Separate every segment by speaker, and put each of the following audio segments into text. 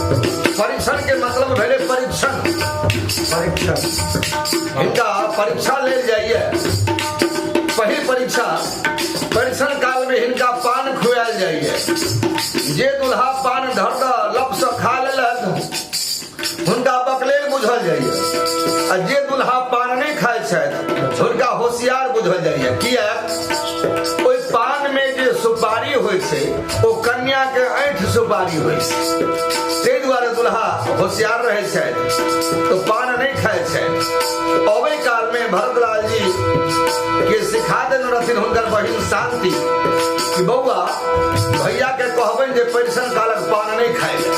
Speaker 1: परीक्षण के मतलब भेलै परीक्षण।
Speaker 2: परीक्षण।
Speaker 1: हिनका परीक्षा लेल जाइए। पहिल परीक्षा परीक्षण काल में हिनका पान खुआयल जाइए। जे दुल्हा पान धर कऽ लप से खा लेलक हुनका बकलेल बुझल जाइए, आ जे दुल्हा पान नहि खाइ छथि हुनका होशियार बुझल जाइए। किया? ओहि पान में जे सुपारी होइ छै ओ कन्या के ऐंठ सुपारी होइ छै, ताहि दुआरे दुल्हा होशियार रहै छथि तऽ पान नहि खाइ छथि। अबै काल में भरतलाल जी के सिखा देने रहथिन हुनकर बहिन शांति कि बौआ भैया के कहबनि जे परीक्षण कालक पान नहि खाइ लए।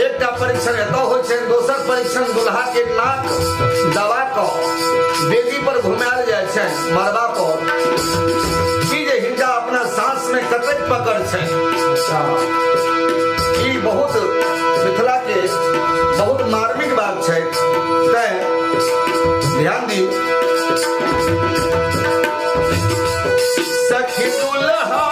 Speaker 1: एकटा परीक्षण एतऽ होइ छै, दोसर परीक्षण दुल्हा के नाक दबा कऽ वेदी पर घुमायल जाइ छनि मरबा पर, कि जे हिनका अपना साँस में कतेक पकड़ छनि। ई बहुत मिथिला के बहुत मार्मिक बात छै, तैं ध्यान दी। सखी दुल्हा